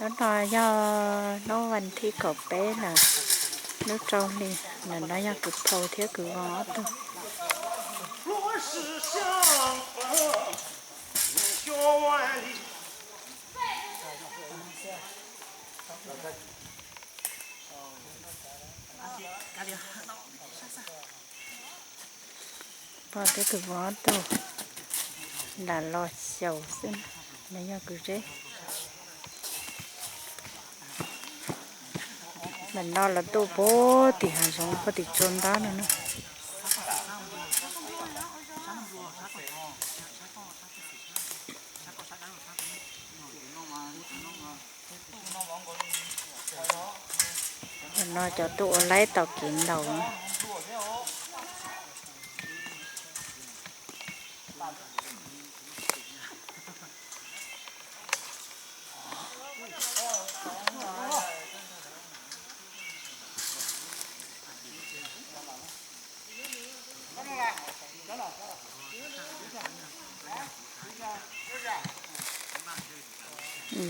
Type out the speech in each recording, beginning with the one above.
Hnub no yog hnub vas thib kaum peb na, lub rau hli, ntawm no yog kwv Phau thiab kwv Vos ob tug. Phau thiab kwv Vos ob tug lam los xyaum xwb, no yog kwv Zeb. Ntawm no los tuaj puag tim hav zoov puag tim tsua ntab no na. Ntawm no cov tuaj ua laib tau kev ntaus na.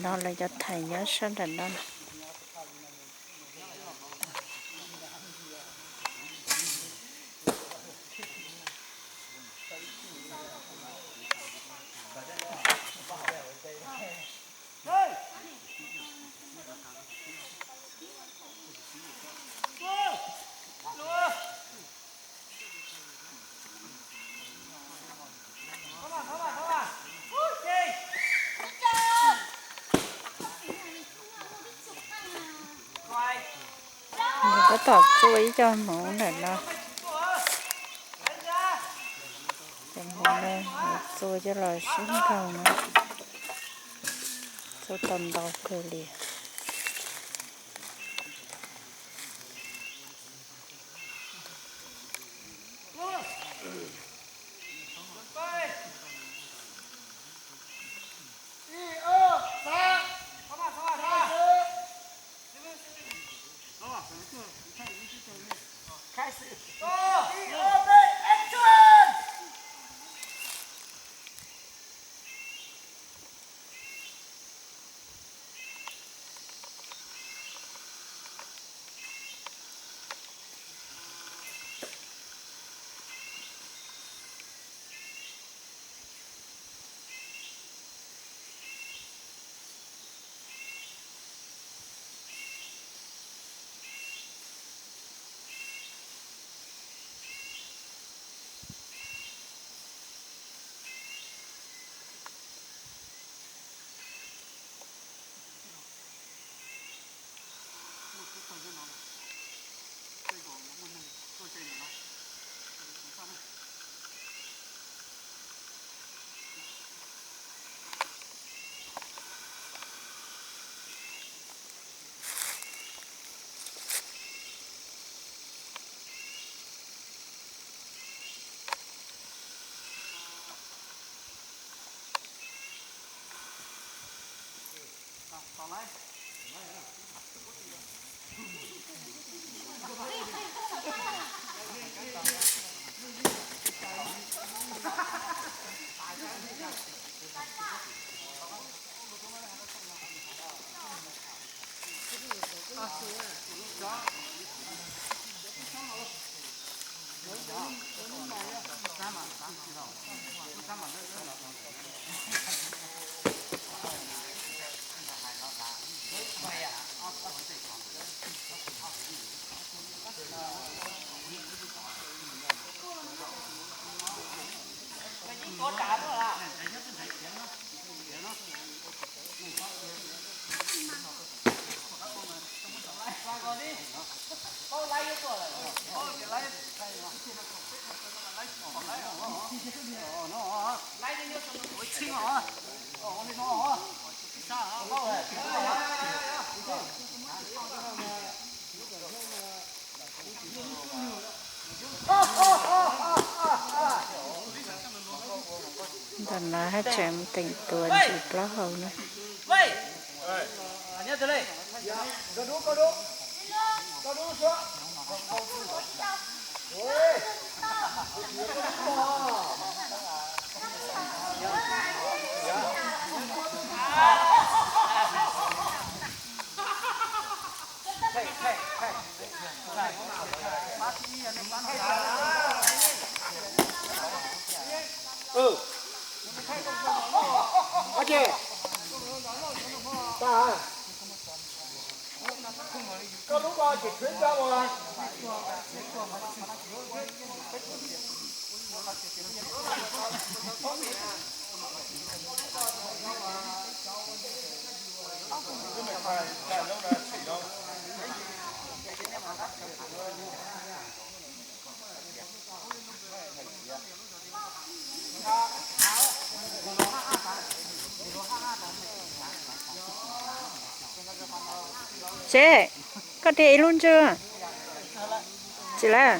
No lawv cov thais nyob sab nram no. Nws tab tom txua ib co hmoov ntawm no. Cov hmoov no txua coj los sib nkaug na, txua tau ntau kawg li. Ntawm no haj tseem teem tuav ntsis plaub hau na. Koj lub ko ces khwv koj ua. Seb, koj tiag ib lub ntswg. Tsis lawm.